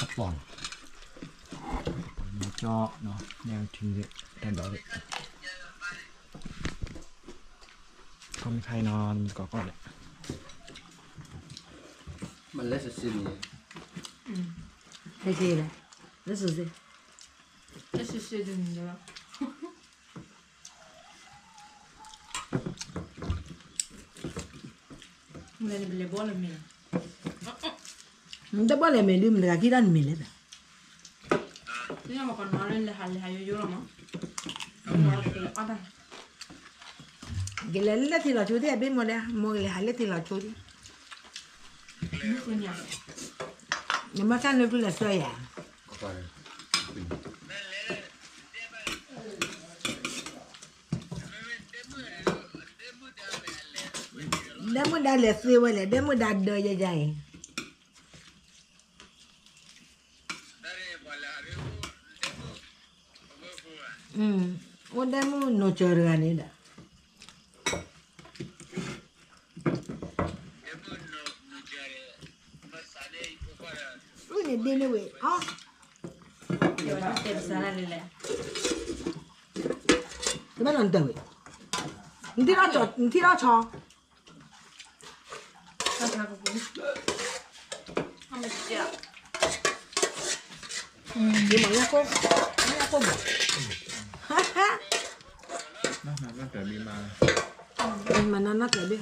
ကပီၤနီၤ, ကၠီနီၤ, နဲၣ်ထံန့ၣ် တၢ်ဒိးန့ၣ်, ကီမ့ၢ်ခါအံၤနီၤ တကီၢ်ကီၢ်လဲၣ်, မလဲၣ်စစ့န့ၣ်, လဲၣ်စစ့, လဲၣ်စစ့တန့ၣ်လီၤ. မ့ၢ်လဲၤဘီၣ်လဲၣ်မ့ၢ်, တဘီၣ်လဲၣ်မ့ၢ်ဒုးမ့ၢ်တဂၤခံတၢ်နမ့ၢ်လဲၣ်ဘၣ်, ကလဲၤလၢထံလီၤကၠိသ့ၣ်အဘ့ၣ်မိၢ်ဒီး မိၢ်ကလဲၤဟးလၢထံလီၤကၠိသ့ၣ်, နမ့ၢ်တၢ်နုၤဖုလဲၤဆှၢယၤ ဒဲမုၣ်ဒါလဲၤသ့ဝဲလဲၣ်, ဒဲမုၣ်ဒါဒၢယယအံၤ, အိၣ်ဒဲမုၣ်နီၢ်စၢၤတဂၤန့ၣ်ဒီး, အိၣ်န့ၣ်ဒ့န့ၢ်ဝဲအီၤ, တဘၣ်လီၤနတၢ်ဝဲ, နထံၣ်ထီၣ်ဆီ, မၤနီၢ်နီၢ်တၢ်ဘ့ၣ်,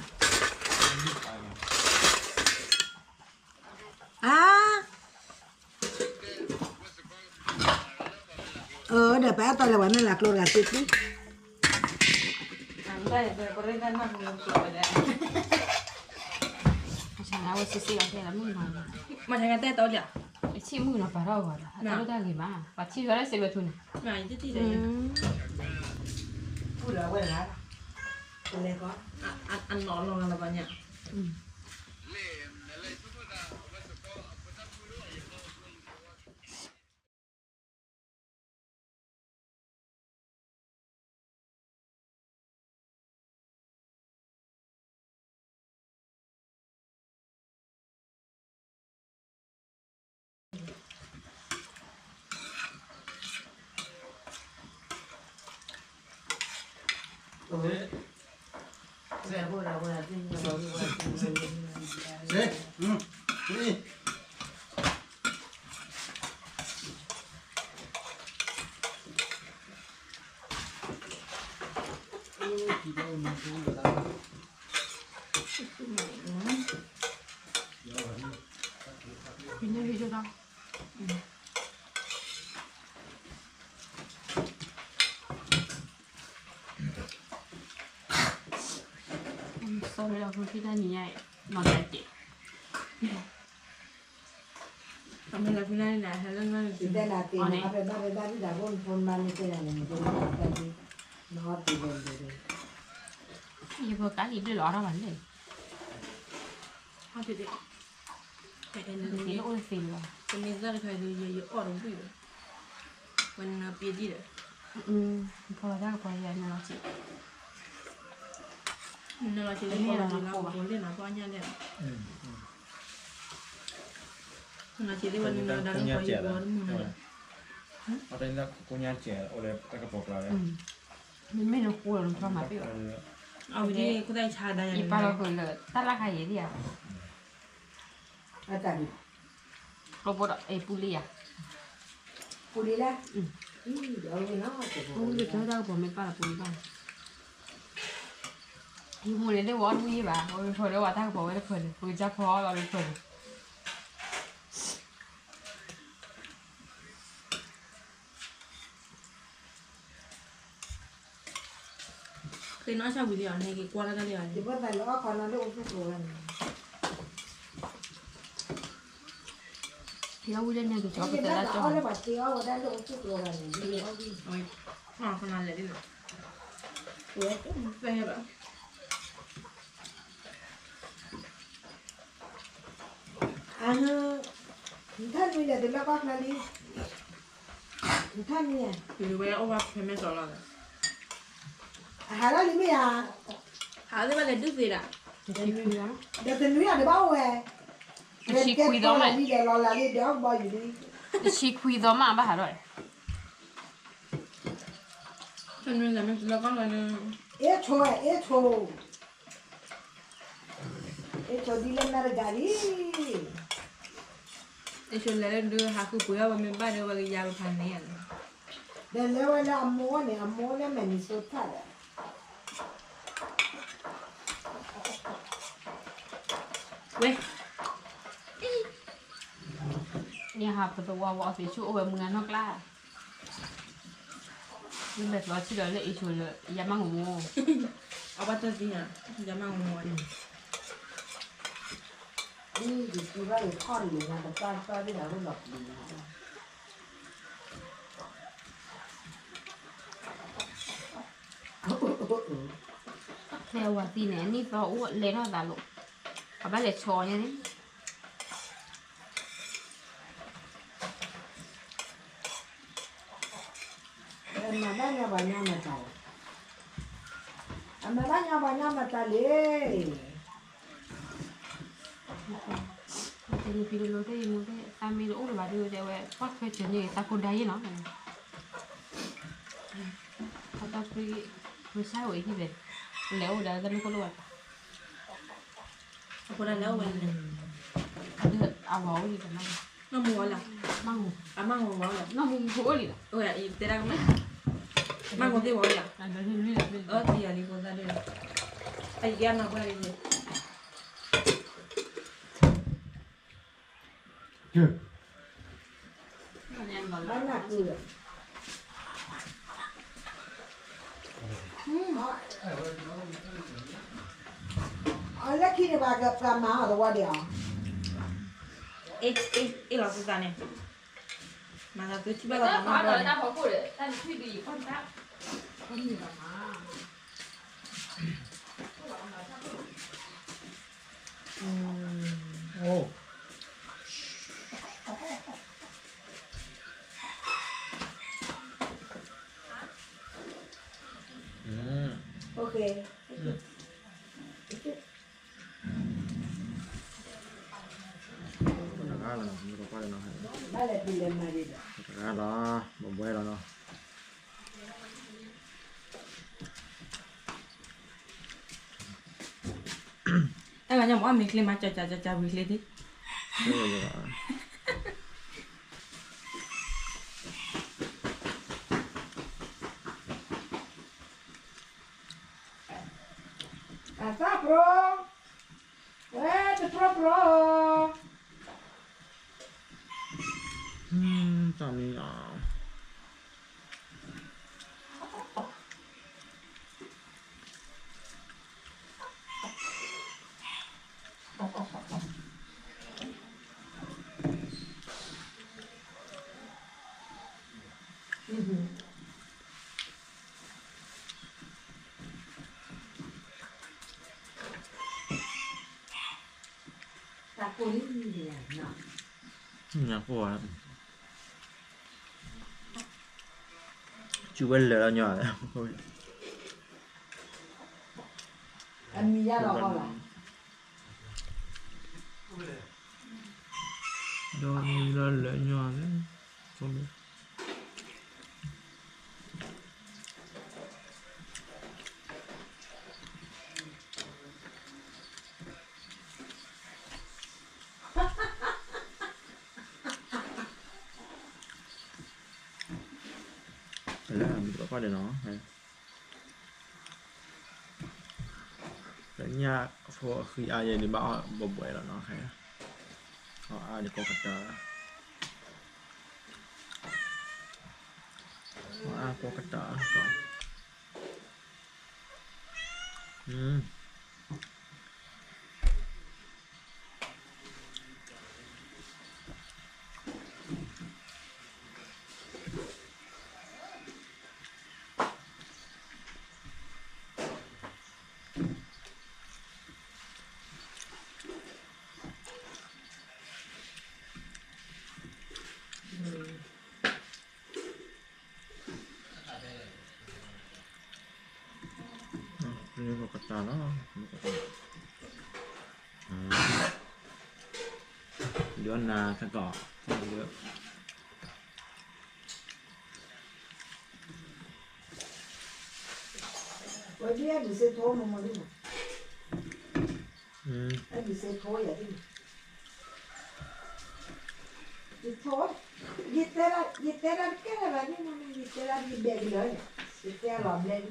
အါ အၢ ဒီးပအဲၣ်တီလဲၤဝဲမ့ၢ်လၢကျိတဂၤသ့သ့, အဝဲစံးစံးအီၤထဲလီၤမုၢ်နီၤ, မၤထဲကတဲတီလံ, အဆံၣ်မုၢ်နီၤပာ်ထီၣ်အဂီၢ်ဒီး အတၢ်ဒိၣ်တၢ်ဂ့ၤမး, ပှၤထံၣ်ဝဲလၢစံးဝဲထူန့ၣ်, အနီၢ်လီၤလီၤလီၤပှၤညါ စီၤလီၤဖုထံၣ်တၢ်နံၤညါအံၤ နီၢ်တၢ်တ့ၢ် ယဖိကါလံၤဘျုးလီၤအီၣ်ထီၣ်ဘၣ်လဲၣ်, တ့ၢ်လၢအိၣ်သ့လီၤ, တမ့ၢ်သၢတခါဒီး ယအီၣ်တဝံၣ်ဘၣ်, ဝဲနပ့ၤဒံၣ်ဒီး, ဖီတၢ်ကပီၤယၤနလီၤစ့, နလီၤစ့လၢနလီၤစ့လၢပှၤလၢနပှၤညါလဲၣ်, နလီၤစ့သ့ၣ်ဝဲနနဒါလၢပှၤယၤပှၤတမုာ်နၤလဲၣ်, ကိညါစဲးအိၣ်လၢတၢ်ကပီၤကျါလဲၣ်, မ့မ့ၢ်နဃိလီၤနဖျီမၤပ့ၢ်ဘၣ်, အဝဲဒ်ခိၣ်သၣ်ဆါဒါယၤ ယပာ်လီၤဃုာ်လၢတၢ်လၢ်ခါယဲၣ်ဒံးဧါ, ကျိဖိဒီး အဲ ပူလံယၤ, ပူလံလဲၣ်, ပူလံတၢ်တၢ်ကပီၤမ့ၢ်ပာ်လီၤပူလံဘၣ်, ယမိၢ်န့ၣ်လၢဝဲအီၣ်တဝံၣ်ယဲၢ်ဘၣ်, ဝဲဖီလၢဝဲတၢ်ကပီၤဝဲတဖျၢၣ်န့ၣ် ဝဲကၢ်ဖီလီၤတဖျၢၣ်န့ၣ် ဃ့နီၣ်ဆၣ်ဝံၤလံအီၤ နဟဲက့ၤကွၢ်လၢတၢ်လံအီၤ, ယဝံၤလၢညါက့ၤကၠီပတလၢကၠီ, အၢ နထၢနွံလဲၣ် တလၢကီၢ်ချၢလံ, နထၢနွံ, ဝဲအိၣ်ဘၣ်ဖဲမဲာ်စီၤလီၤ, အဟးထီၣ်လံမ့ၢ်ဧါ, ဟးထီၣ်သ့ၣ်ဘၣ်လဲၤဒုးသ့ဒၣ်, ဒီးတနွံအံၤတဘၣ်အိၣ်ဝဲ, တဆံခွံသီမး, တဆံခွံသီမးဘၣ်ဟးထီၣ်, အ့ၣ်ဆိ, အ့ၣ်ဆိ, အ့ၣ်ဆိဒ်လၢအမဲရကၤလံ, အ့ၣ်ဆိလဲၤလၢဒုးဟးဃုပှ့ၤအီၣ်ဝဲမ့ၢ်ဘၣ်ဒီးဝဲကယၤပဖးန့ၣ်ဧါ, ဒီးလဲၤဝဲလၢအမိၢ်န့ၣ် အမိၢ်လၢ Minnesota ဒီး ဝဲ, န့ၣ်ဟးပသဝီဝဲအီၣ်သ့ၣ်ဆူၣ်အိၣ်ဝဲမုၢ်ဂၤနီၢ်ကျါ, လၢမဲာ်သီဆံဒီးလၢအ့ၣ်ဆိဒီး ယမါငိၢ်မိၢ်, အဝဲတသ့ဧါ, ယမါငိၢ်မိၢ်န့ၣ် ဒ်ယဘၣ်ယခီၣ်န့ၣ် ယတၢ်သီဒ်နၤဝဲလီၤပျံၤနၤ ဖဲအဝၤသံန့ၣ် အနံၣ်သီအိၣ်လဲၤထီၣ်သးလိာ်, အဘၣ်လဲၤဆီညါန့ၣ်, အမၤဘၣ်ညီဘၣ်ညီမတၤလဲၣ်, အမၤဘၣ်ညီဘၣ်ညီမတၤလဲၣ်. တနံၤဖံတလိသ့ၣ်ယမိၢ်သ့ၣ် သးမ့ၢ်တအိၣ်လၢၤဘၣ်ဒုးတဲဝဲ ကွၢ်ထွဲစၢၤန့ၣ် သးကိးဒါယ့ၣ်နီၤ, အတၢ်ပြံ မုၢ်ဆါဝဲဟံၣ်လဲၣ်, လဲၤအိၣ်ဝဲဒၣ်တၢ်လူၢ်ခိၣ်လိၣ်ဘၣ်, အဃိဒၣ်လဲၤအိၣ်ဝဲန့ၣ်, အဝၤအိၣ်လံ, နီၢ်မူဝဲလၢ, မါငိၢ်, အမါငိၢ်ဝဲလၢ, နီၢ်မူဖိအိၣ်လံလီၤ, တဲဒၣ်ကမ့ၢ်, မါငိၢ်သ့ၣ်ဝဲလၢ, အီသံယၤလံဖိသၣ်ဒၣ်, အယံၤကဲအနီၢ်ပှၢ်လံန့ၣ် အလၢခံန့ၣ်ဘၣ်ကပှၤမၤအီၤသဝီဒံးဧါ, အ့ၣ်လီၤသုသးန့ၣ်, မၤသးသုထံၣ်ဘၣ်လီၤသးမၤဘၣ်န့ၣ်, တၢ်ဖီခိၣ်ဒီး တၢ်တထံၣ်ဒံးယခီၣ်တၢ်, ခီၣ်မံၤဘၣ်မၤ တဂၤလီၤ, တဂၤလီၤ, ဘဘွဲလီၤနီၤ. တၢ်ဂၤညါမ့ၢ်အီၣ်မ့ၤချ့မၤကၠီကၠီကၠီဝံၤချ့ဒံး. အသၣ်ပြီ, ဝဲတပြီပြီ, တၢ်မံၤအီၤ တၢ်ကိၢ်လံ, ညၣ်ကိၢ်, စုဝဲလၢာ်လီၤညီ, အမံၤယါလီၤကီလီၤ. ဒီးမံၤလီၤလၢာ်ညီလၢ, လၢမံၤတဘၣ်ပၢ်ဒီးနီၤ, လၢညၣ်ဖိအဃံအါယဲဒံးဘၣ်အီၣ်ဘှဲဘှဲလီၤနီၤ, အီၣ်အါဒံးကိးကတၢၢ်, အီၣ်အါကိးကတၢၢ်, ကတၢၢ်လီၤ. အါ, အါ, ဒုးနၤသကိး, ဝဲဒ်အဒုးစ့ထိမ့ၢ်မ့ၢ်, အဒုးစ့ထိယၤဒ်န့ၣ်, ယတဲ, ယတဲဒၣ်တကဲလၢၤဘၣ်န့ၣ်, ယတဲဒၣ်ယဘဲကလၢာ်န့ၣ်, ယတဲလီၤဘျဲၣ်န့ၣ် ဒ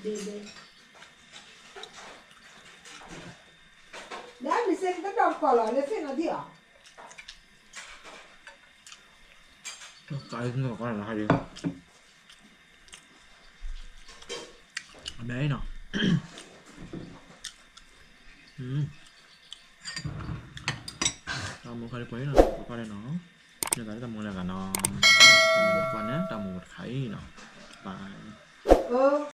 ်, ဒ်, ဒ်မ့ၢ်စ့တဒီးကီၢ်လီၤ လၢသ့ၣ်နီၣ်ဒံၣ်အီၤ, ကါအံၤ, အမဲအံၤနီၤ, တၢ်မူခါလၢပှဲၤနီၤ, ပှဲၤနီၤ, န့ၣ်သးလၢတၢ်မူလၢဂၤနီၤ, ပှဲၤန့ၣ် တၢ်မူတခါအံၤနီၤ, ပ